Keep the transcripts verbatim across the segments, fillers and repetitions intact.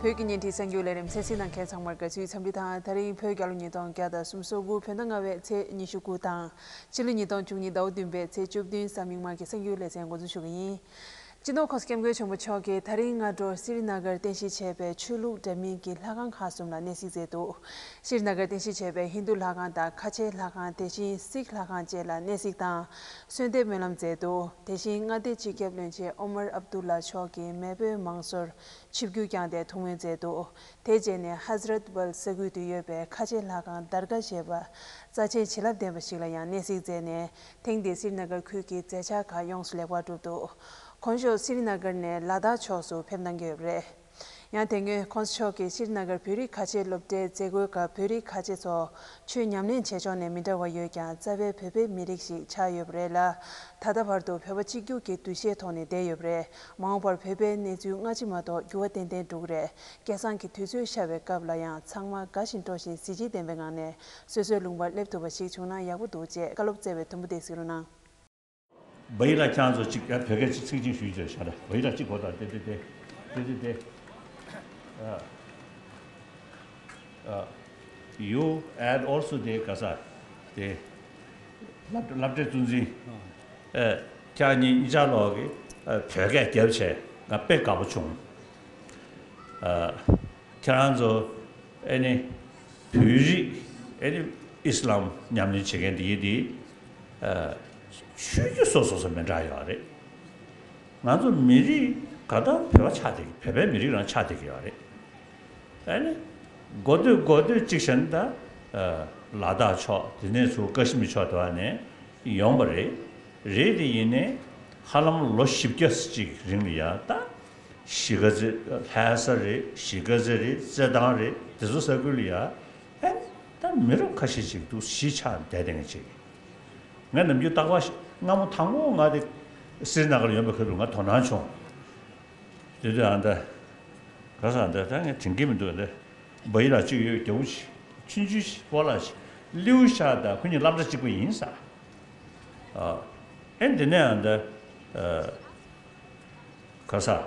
བོད་ཀྱི་བརྙན་འཕྲིན་གསར་འགྱུར་ལས་རིམ་གསན་གཟིགས་གནང་མཁན་ཚང་མར་དགའ་བསུའི་འཚམས་འདྲི་དང་། ད་རིང་བོད་རྒྱལ་ལོ་ཉིས་སྟོང་བརྒྱ་དང་སུམ་ཅུ་སོ་དགུ་བོད་ཟླ་ལྔ་པའི་ཚེས་ཉི་ཤུ་དགུ་དང་། ཕྱི་ལོ་ཉིས་སྟོང་བཅུ་གཉིས་ཟླ་བ་བདུན་པའི་ཚེས་བཅུ་བདུན་གཟའ་མིག་དམར་གྱི་གསར་འགྱུར་ལེ་ཚན་འགོ་འཛུགས་ཞུ་གི་ཡིན། སྤྱི་ནོར་༸གོང་ས་༸སྐྱབས་མགོན་ཆེན་པོ་མཆོག་གིས་ད་རིང་སྔ་དྲོ་སི་རི་ན་གར་རྟེན་གཞི་བྱས་པའི་ཆོས་ལུགས་འདྲ་མིན་གྱི་ལྷ་ཁང་ཁག་གསུམ་ལ་གནས་གཟིགས་མཛད་འདུག་སི་རི་ན་གར་རྟེན་གཞི་བྱས་པའི་ཧིན་རྡུ་ལྷ་ཁང་དང་ཁ་ཆེའི་ལྷ་ཁང་། དེ་བཞིན་སིག་ལྷ་ཁང་བཅས་ལ་གནས་གཟིགས་དང་གསོལ་འདེབས་སྨོན་ལམ་མཛད་འདུག་དེ་བཞིན་མངའ་སྡེའི་སྤྱི་ཁྱབ་བློན་ཆེན་ཨོ་མར་ཨབ་དུ་ལ་མཆོག་གིས་མེས་པོའི་མང་གཙོར་ཆིབས་བསྒྱུར་བསྐྱངས་ཏེ་ཐུགས་སྨོན་མཛད་འདུག་དེ་རྗེས་ནས་ཧ་ཛ་རད་ཝལ་ས་ཁུལ་དུ་ཡོད་པའི་ཁ་ཆེ་ལྷ་ཁང་དར་ག་ཞེས་པ་རྩ་ཆེན་བྱིན་རླབས་ལྡན་པ་ཞིག་ལ་ཡང་གནས་གཟིགས་མཛད་ནས། ཐེངས་འདིའི་སི་རི་ན་གར་ཁུལ་གྱི་མཛད་འཆར་ཁག་ཡོངས་སུ་ལེགས་པར་གྲུབ་འདུག་གོང་ཞུས་སི་རི་ན་གར་ནས་ལ་དྭགས་ཕྱོགས་སུ་ཕེབས་གནང་གི་ཡོད་པ་རེད། ཡང་དེ་སྔོན་༸གོང་ས་མཆོག་གིས་སི་རི་ན་གར་བོད་རིགས་ཁ་ཆེའི་སློབ་གྲྭའི་མཛད་སྒོའི་སྐབས། བོད་རིགས་ཁ་ཆེ་ཚོ་ཆོས་ཉམས་ལེན་བྱེད་ཕྱོགས་ནས་མི་འདྲ་བ་ཡོད་ཀྱང་རྩ་བའི་བོད་པའི་མི་རིགས་ཤིག་ཆགས་ཡོད་པ་རེད་ལ། ད་ལྟ་བར་དུ་བོད་པ་གཅིག་གྱུར་གྱི་འདུ་ཤེས་ཐོག་ནས་བསྡད་ཡོད་པ་རེད། མ་འོངས་པར་བོད་པའི་གནས་ཚུལ་སྔ་ཕྱི་མ་གཏོགས་འགྱུར་བ་ཏན་ཏན་འགྲོ་གི་རེད། སྐལ་བཟང་གིས་དུས་ཚོད་ཤར་བའི་སྐབས་ལ་ཡང་ཚང་མ་དགའ་བཞིན་སྤྲོ་བཞིན་གཟི་བརྗིད་ལྡན་པའི་ངང་ནས་སོ་སོའི་ལུང་པར་སླེབས་ཐུབ་པ་ཞིག་བྱུང་ན་ཡག་པོ་འདུག་ཅེས་བཀའ་སློབ་སྩལ་བའི་དུམ་བུ་དེ་གཟིགས་རོགས་གནང་། བ་ཡིག་ལ་ཁྱེད་ཚོ་གཅིག་ཡ་བོད་སྐད་ཅིག་ཚིག་ཅིག་ཞུས་བྱས་ཤ་ར། བ་ཡིག་ལ་གཅིག་གོ་དང་དེ་དེ་དེ་དེ་དེ་དེ། ཨ། ཨ། You add also the ག་ས་དེ་སློབ་སློབ་གྲྭའི་གཙོ་འཛིན། ཨ། ཁྱེད་གཉིས་གཉིས་ཆ་ལོག་གི་ཨ་བོད་སྐད་རྒྱབ་བྱས་ང་དཔེ་དགའ་པོ་བྱུང་། ཨ། ཁྱེད་རང་ཚོ་ཨེ་ནི་བོད་རིགས་ཨེ་ནི་ཨིས་ལམ་ཉམས་ལེན་བྱེད་མཁན་དེ་ཡིན་དེ། ཨ། ཆོས་བརྒྱུད་སོ་སོ་སོ་མི་འདྲ་ཡོད་རེད། ང་ཚོ་མི་རིགས་ག་ད་བོད་པ་ཆགས་བསྡད་ཀྱི། བོད་པའི་མི་རིགས་རང་ཆགས་བསྡད་ཀྱི་ཡོད་རེད། ཨ་ནི་འགོ་སྟོད་འགོ་སྟོད་གཅིག་བྱས་ན་ད་ཨ་ལ་དྭགས་ཕྱོགས། དེ་ནས་ཚུར་ཀ་ཤི་མིར་ཕྱོགས་དེ་བ་ནས་ཡོང་བ་རེད། རེད་དེ་ཡིན་ནའི་ཧ་ལམ་ལོ་བཞི་བརྒྱ་ཅིག་རིང་ལ་ཡ་ད་གཞིས་ཀ་རྩེ་ལྷ་ས་རེད། གཞིས་ཀ་རྩེ་རེད། རྩེད་ཐང་རེད། དེ་ཚོ་ས་ཁུལ་ལ་ཡ་ཨ་ནི་ད་མི་རབས་ཁ་ཤས་ཅིག་འདུག་གཞིས་ཆགས་བསྡད་བསྡད་མཁན་ཅིག་ང་ནམ་རྒྱུན་རྟག་པར་སྔ་མོ་དང་པོ་ང་དེ་སི་རི་ན་གར་ཡོང་པའི་ཁ་ཐུག་ང་དོ་སྣང་བྱུང་། དེ་དུས་ཨ་ད་ག་ས་ཨ་ད་ད་ངས་དྲན་གྱི་མི་འདུག་ཨ་ད་བ་ཡིག་ལ་གཅིག་ཡོད། རྒྱ་བོ་ཆེ་ཆུང་ཆུང་ཞིག་སྤོ་ལགས་ཤིག་ལིའུ་ཤ་དང་ཁོ་གཉིས་སློབ་གྲྭ་གཅིག་པ་ཡིན་ས། ཨ་ཨེ་འདི་ནས་ཨ་ད་ཨ། ག་ས།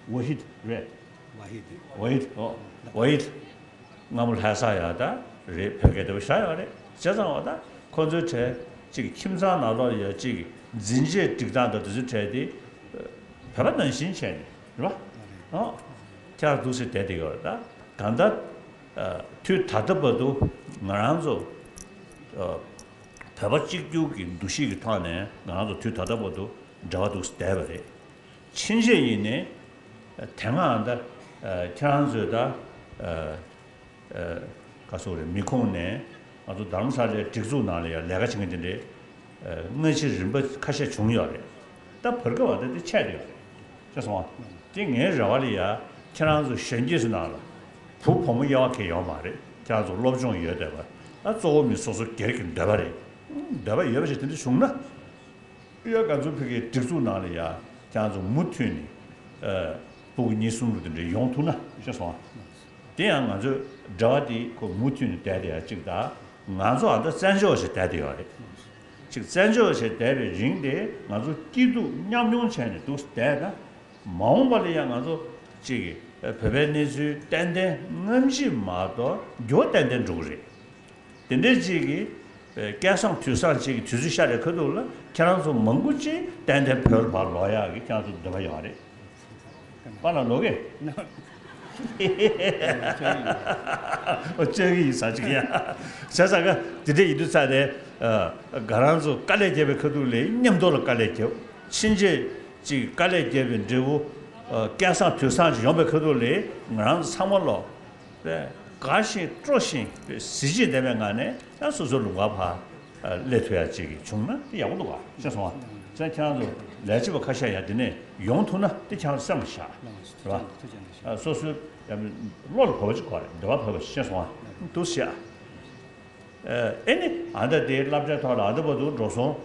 ཝ་ཧིད་རེད། ཝ་ཧིད། ཝ་ཧིད། ཨོ། ཝ་ཧིད། སྔ་མོ་ལྷ་ས་ཡ་ད་རེད། བོད་སྐད་དེ་བ་ཤ་ཡོད་རེད། བྱས་ཙང་བ་ད་ཁོ་ཚོའི་གྲས་གཅིག་ཁྱིམ་ཚང་ནང་ལོགས་ཡ་གཅིག་འཛིན་ཆས་སྒྲིག་སྟངས་དང་དེ་ཚོའི་གྲས་དེ་བོད་པ་ནང་བཞིན་བྱས་ནས་རེད་བ། ཨོ། ཁྱེད་རང་འདུག་སེ་བསྡད་བསྡད་ཡོད་རེད། ད་གང་ལྟར་དུས་ད་ལྟ་བར་དུ་ང་རང་ཚོ་བོད་པ་གཅིག་གྱུར་གྱི་འདུ་ཤེས་ཀྱི་ཐོག་ནས་ང་རང་ཚོ་དུས་ད་ལྟ་བར་དུ་འབྲེལ་བ་འདུག་སེ་བསྡད་པ་རེད། ཕྱིན་ཆད་ཡིན་ནའི་དེ་སྔ་ཨ་ད་ཁྱེད་རང་ཚོས་ད་ག་སོག་རེད། མི་ཁོངས་ནས་ང་ཚོ་དྷ་རམ་ས་ལའི་སྒྲིག་འཛུགས་ནང་ལ་ཡང་ལས་ཀ་བྱེད་མཁན་དེ་འདྲའི་སྔ་ཕྱི་རིམ་པ་ཁ་ཤས་བྱུང་ཡོད་རེད། ད་བར་སྐབས་ཨ་ད་དེ་ཆད་བསྡད་ཡོད་རེད། ཤེས་སོང་ཨ། དེ་ངའི་རེ་བ་ལ་ཡ་ཁྱེད་རང་ཚོ་གཞོན་སྐྱེས་ཚོ་ནང་ལ་བུ་བུ་མོ་དབྱེ་བ་གང་ཡང་ཡོད་མ་རེད། ཁྱེད་རང་ཚོ་སློབ་སྦྱོང་ཡོད་བསྡད་པ། ད་གཙོ་བོ་མི་སོ་སོ་སྒེར་གྱི་འདོད་པ་རེད། འདོད་པ་ཡོད་པ་ཞིག་དེ་འདྲ་བྱུང་ན། ཡ་ང་ཚོ་བོད་ཀྱི་སྒྲིག་འཛུགས་ནང་ལ་ཡ་ཁྱེད་རང་ཚོ་མུ་མཐུད་ནས་ཨ་ཕྲུ་གུ་གཉིས་གསུམ་རུ་དེ་འདྲ་ཡོང་ཐུབ་ན། ཤེས་སོང་ཨ། དེ་ཡང་ང་ཚོའི་འབྲེལ་བ་དེ་ཁོ་མུ་མཐུད་ནས་བསྡད་དེ་ཡ་གཅིག་དང་། ང་ཚོ་ཨ་ད་བཙན་བྱོལ་བ་ཞིག་བསྡད་དེ་ཡོད་རེད། གཅིག་བཙན་བྱོལ་བ་ཞིག་བསྡད་པའི་རིང་དེ་ང་ཚོ་སྐྱིད་སྡུག་མཉམ་མྱོང་བྱས་ནས་འདུག་བསྡད་ན། མ་འོངས་པ་ལ་ཡང་ང་ཚོ་གཅིག་བོད་པའི་གནས་ཚུལ་ཏན་ཏན་སྔ་ཕྱི་མ་གཏོགས་འགྱུར་བ་ཏན་ཏན་འགྲོ་གི་རེད། དེ་འདྲའི་གཅིག་གི་སྐལ་བཟང་དུས་བཟང་གཅིག་གི་དུས་ཚོད་ཤར་བའི་ཁ་ཐུག་ལ་ཁྱེད་རང་ཚོ་མང་པོ་ཅིག་ཏན་ཏན་བོད་ལ་ཕར་ལོག་ཡག་གི་ཁྱེད་རང་ཚོ་འདོད་པ་ཡོད་རེད། པཱ་ལགས་ལོག་གི། ཨོ་བཅར་གི་ཡིན་ཟེར་གྱི་ཡ། བྱས་ཙང་ག་དེ་འདྲ་ཡིན་དུས་ཙང་ནས་ང་རང་ཚོ་དཀའ་ལས་བརྒྱབ་པའི་ཁ་ཐུག་ལ་མཉམ་དུ་ལ་དཀའ་ལས་བརྒྱབ། ཕྱིན་ཆད་ཅིག་དཀའ་ལས་བརྒྱབ་པའི་འབྲས་བུ་སྐལ་བཟང་དུས་བཟང་ཅིག་ཡོང་པའི་ཁ་ཐུག་ལ་ང་རང་ཚོ་ཚང་མ་ལོ། དགའ་ཞིང་སྤྲོ་ཞིང་གཟི་བརྗིད་ལྡན་པའི་ངང་ནས་ཡང་སོ་སོའི་ལུང་པ་ཕར་སླེབས་ཐུབ་ཡག་ཅིག་བྱུང་ན་དེ་ཡག་པོ་འདུག་ག། ཤེས་སོང་ཨ། བྱས་ཙང་ཁྱེད་རང་ཚོ་ལས་བྱེད་པ་ཁ་ཤས་ཡང་འདི་ནས་ཡོང་ཐུབ་ན་དེ་ཁྱེད་རང་ཚོ་སེམས་ལ་བཞག་རེད་བ། སོ་སོའི་བློ་ལ་བབས་པ་ཅིག་དགོས་རེད། འདོད་པ་བབས་པ་ཅིག། ཤེས་སོང་ཨ། འདུག་སེ་བྱས། ཨེ་ནི་ཨ་ད་དེ་སློབ་གྲྭའི་ཐོག་ལ་ཨ་ད་བར་དུ་འགྲོ་སོང་།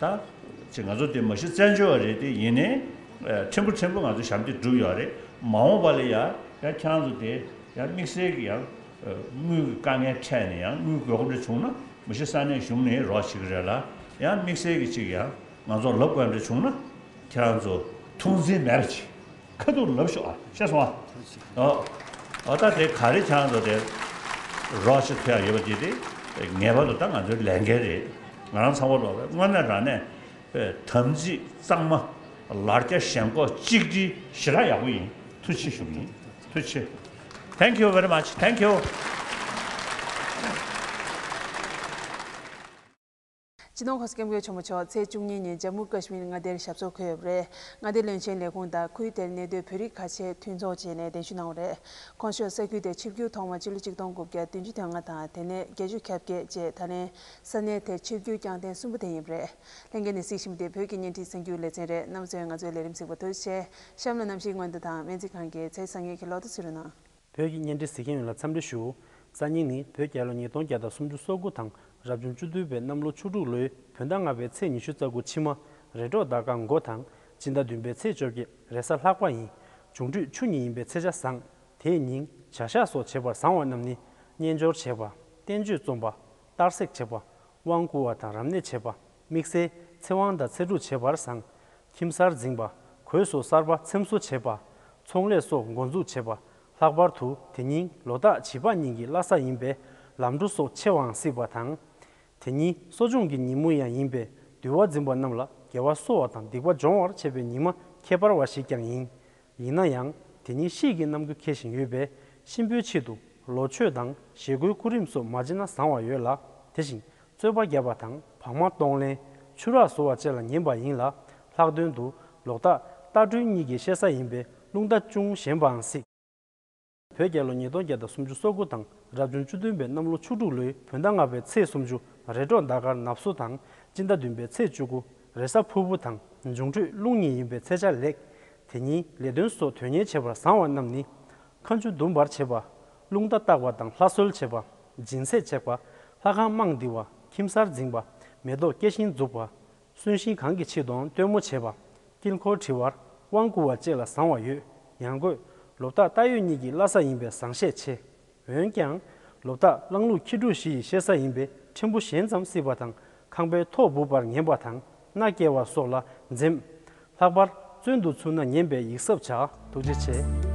ད་ཅིག་ང་ཚོ་དེ་མ་གཞི་བཙན་བྱོལ་བ་རེད་དེ་ཡིན་ནའི་ཕྲན་བུ་ཕྲན་བུ་ང་ཚོ་ཞབས་འདེགས་བསྒྲུབས་ཡོད་རེད། མ་འོངས་པ་ལ་ཡ་ཡང་ཁྱེད་རང་ཚོ་དེ་ཡང་དམིགས་བསལ་གྱི་ཡང་དངུལ་གྱི་དཀའ་ངལ་འཕྲད་ནས་ཡང་དངུལ་དགོས་མཁོ་འདྲ་བྱུང་ན་མ་གཞི་ས་གནས་གཞུང་ནས་རོགས་བྱེད་ཀྱི་རེད་ལ། ཡང་དམིགས་བསལ་གྱི་ཅིག་ཡང་ང་ཚོ་ལབ་དགོས་འདྲ་བྱུང་ན་ཁྱེད་རང་ཚོ་ཐུགས་འཛེམ་མེད་པ་ཅིག་ཁ་ཐུག་ལབ་ཤོག་ཨ། ཤེས་སོང་ཨ། ཨོ། འོ་ད་དེ་ག་རེ་ཆགས་འགྲོ་དེ་རོགས་ཞིག་ཐུག་ཡག་ཡོད་པ་དེ་དེ་ངེས་པར་དུ་ད་ང་ཚོའི་ལས་འགན་རེད། ང་རང་ཚང་མ་ལོག་པའི་དངོས་གནས་དྲང་གནས་དམ་ཚིག་གཙང་མ་ལར་རྒྱ་ཞེན་ཁོག་གཅིག་སྒྲིལ་ཞེ་དྲག་ཡག་པོ་ཡིན། ཐུགས་རྗེ་ཞུ་གི་ཡིན། ཐུགས་རྗེ་ཆེ། Thank you very much. Thank you. སྤྱི་ནོར་༸གོང་ས་༸སྐྱབས་མགོན་ཆེན་པོ་མཆོག་ཚེས་བཅུ་གཉིས་ཉིན་ཇམ་མུ་ཀ་ཤི་མིར་མངའ་སྡེར་ཞབས་སོར་འཁོད་ཡོད་པ་རེད། མངའ་སྡེ་བློན་ཆེན་ལས་ཁུངས་དང་ཁུལ་དེར་གནས་སྡོད་བོད་རིགས་ཁ་ཆེ་མཐུན་ཚོགས་བཅས་ནས་གདན་ཞུ་གནང་བ་རེད། ཁོང་ཆོས་ས་ཁུལ་དེ་ཆིབས་བསྒྱུར་ཐོག་མ་ཕྱི་ལོ་ཆིག་སྟོང་དགུ་བརྒྱ་བདུན་ཅུ་དོན་ལྔ་དང་དེ་ནས་བརྒྱད་ཅུ་གྱ་བརྒྱད་བཅས་ད་ལན་ས་གནས་དེར་ཆིབས་བསྒྱུར་བསྐྱངས་ཐེངས་གསུམ་པ་དེ་ཡིན་པ་རེད། ལྷན་རྒྱས་ནས་གཟིགས་བཞིན་པ་དེ་བོད་ཀྱི་བརྙན་འཕྲིན་གསར་འགྱུར་ལེ་ཚན་རེད། རྣམ་ཚོས་ང་ཚོའི་ལས་རིམ་གཟིགས་པར་ཐུགས་རྗེ་ཆེ། གཤམ་ལ་གནམ་གཤིས་སྔོན་བརྡ་དང་སྨན་རྩིས་ཁང་གི་ཚེས་བཟང་ངན་གྱི་ལོ་ཐོ་གསུང་རོགས་གནང་། བོད་ཀྱི་བརྙན་འཕྲིན་གཟིགས་མཁན་ཡོངས་ལ་འཚམས་འདྲི་ཞུ། སང་ཉིན་ནི་བོད་རྒྱལ་ལོ་ཉིས་སྟོང་བརྒྱ་དང་སུམ་ཅུ་སོ་དགུ་དང་རབ་བྱུང་བཅུ་བདུན་པའི་གནམ་ལོ་ཆུ་འབྲུག་ལོའི་བོད་ཟླ་ལྔ་པའི་ཚེས་ཉི་ཤུ་རྩ་དགུ་ཕྱི་མ་རེས་གྲོགས་ཟླ་སྐར་མགོ་དང་སྤྱི་ཟླ་བདུན་པའི་ཚེས་བཅོ་བརྒྱད་རེས་གཟའ་ལྷག་པ་ཡིན། འབྱུང་འཕྲོད་ཆུ་ཉིན་ཡིན་པའི་ཚེས་ཆ་བཟང་། དེའི་ཉིན་བྱ་གཞག་སོགས་བྱེད་པར་བཟང་བ་རྣམས་ནི། རྣལ་འབྱོར་བྱེད་པ། བསྟན་བཅོས་རྩོམ་པ། གཏར་སྲེག་བྱེད་པ། དབང་བསྐུར་བ་དང་རབ་གནས་བྱེད་པ། དམིགས་བསལ་ཚེ་དབང་དང་ཚེ་སྒྲུབ་བྱེད་པར་བཟང་། ཁྱིམ་གསར་འཛིང་བ། གོས་སོགས་གསར་པ་འཚེམ་བཟོ་བྱེད་པ། ཚོང་ལས་སོགས་འགོ་འཛུགས་བྱེད་པ། ལྷག་པར་དུ་དེ་ཉིན་ལོ་རྟགས་བྱིས་པ་གཉིས་ཀྱི་བླ་གཟའ་ཡིན་པས་ལམ་འགྲོ་སོགས་ཆེ་བའང་སྲིད་པ་དང་། དེ་ཉིན་གསོ་སྦྱོང་གི་ཉིན་མོ་ཡང་ཡིན་པས་འདུལ་བ་འཛིན་པ་རྣམས་ལ་དགེ་བ་གསོ་བ་དང་སྡིག་པ་སྦྱོང་བར་བྱེད་པའི་ཉི་མ་ཁྱད་པར་བ་ཞིག་ཀྱང་ཡིན། ཡིན་ན་ཡང་དེ་ཉིན་དཔྱིད་ཀྱི་གནམ་གྲུ་འཁེལ་བཞིན་ཡོད་པས་གཤིན་པོའི་ཆེད་དུ་ལོ་མཆོད་དང་བཞེས་སྒོའི་སྐུ་རིམ་སོགས་མ་བྱེད་ན་བཟང་བ་ཡོད་ལ། དེ་བཞིན་རྩོད་པ་བརྒྱབ་པ་དང་བག་མ་གཏོང་ལེན། ཆུ་རགས་བཟོ་བ་བཅས་ལ་ཉན་པ་ཡིན་ལ། ལྷག་དོན་དུ་ལོ་རྟགས་རྟ་སྦྲུལ་གཉིས་ཀྱི་བཤད་ས་ཡིན་པས་རླུང་རྟ་ཅུང་ཞན་པའང་སྲིད། བོད་རྒྱལ་ལོ་ཉིས་སྟོང་བརྒྱ་དང་སུམ་ཅུ་སོ་དགུ་དང་རབ་བྱུང་བཅུ་བདུན་པའི་གནམ་ལོ་ཆུ་འབྲུག་ལོའི་བོད་ཟླ་ལྔ་པའི་ཚེས་སུམ་ཅུ་རེས་གྲོགས་ཟླ་སྐར་ནབ་སོ་དང་སྤྱི་ཟླ་བདུན་པའི་ཚེས་བཅུ་དགུ་རེས་གཟའ་ཕུར་བུ་དང་འབྱུང་འཕྲོད་རླུང་གཉིས་ཡིན་པའི་ཚེས་ཆ་ལེགས། དེ་ཉིན་ལས་དོན་སོགས་དོན་གཉེར་བྱེད་པར་བཟང་བ་རྣམས་ནི། མཁའ་མཆུ་ཟླུམ་པར་བྱེད་པ། རླུང་རྟ་བཏགས་པ་དང་ལྷ་གསོལ་བྱེད་པ། སྦྱིན་སྲེག་བྱེད་པ། ལྷ་ཁང་རྨང་འདིལ་བ། ཁྱིམ་གསར་འཛིང་བ། མེ་ཏོག་སྐྱེ་ཤིང་འཛུགས་པ། གསོན་ཤིང་གང་གི་ཕྱིར་དུའང་སྟོན་མོ་བྱེད་པ། དཀྱིལ་འཁོར་བྲི་བར་དབང་བསྐུར་བ་བཅས་ལ་བཟང་བ་ཡོད། ཡང་སྒོས་ལོ་རྟགས་རྟ་ཡོས་གཉིས་ཀྱི་བླ་གཟའ་ཡིན་པས་བཟང་བཤད་ཆེ། འོན་ཀྱང་། ལོ་རྟགས་གླང་ལུག་ཁྱི་འབྲུག་བཞི་ཡི་བཤད་ས་ཡིན་པས་ཕྲན་བུ་ཞན་ཙམ་སྲིད་པ་དང་ཁང་པའི་ཐོག་སྦུབ་པར་ཉན་པ་དང་མནའ་བསྐྱལ་བ་སོགས་ལ་འཛེམ། ལྷག་པར་བཙོན་དུ་ཚུད་ན་ཉན་པས་ཡིད་གཟབ་བྱ། ཐུགས་རྗེ་ཆེ།